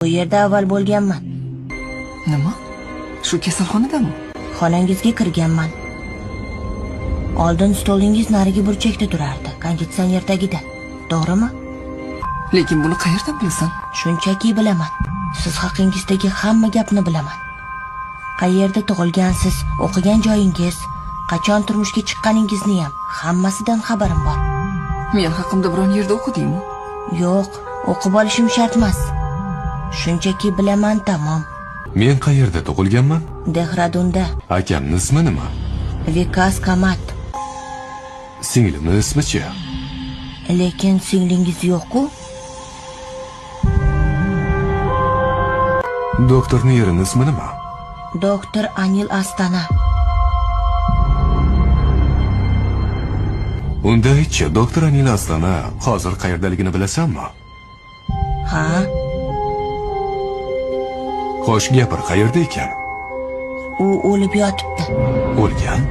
Bu yerda avval bo'lganman. Nima? Shu kasalxonadami? Xonangizga kirganman. Oldin stolingiz narigi burchakda turardi, konditsioner tagida. To'g'rimi? Lekin buni qayerdan bilasan? Shunchaki bilaman. Siz haqingizdagi hamma gapni bilaman. Qayerda tug'ilgansiz, o'qigan joyingiz, qachon turmushga chiqqaningizni ham hammasidan xabarim bor. Men haqimda biron yerda o'qidingmi? Yo'q, o'qib olishim shart emas. Shunchaki bilaman, tamom. Men qayerda tug'ilganman? Dehradunda. Akamni ismi nima? Vikas Kamat. Singlimni ismi-chi? Lekin singlingiz yo'q-ku. Doktorning erini ismi nima? Doktor Anil Astana. Unda aytchi, doktor Anil Astana hozir qayerdaligini bilasanmi? Ha. Xo'sh, gapir, qayerda ekan? U o'lib yotibdi. O'lgan?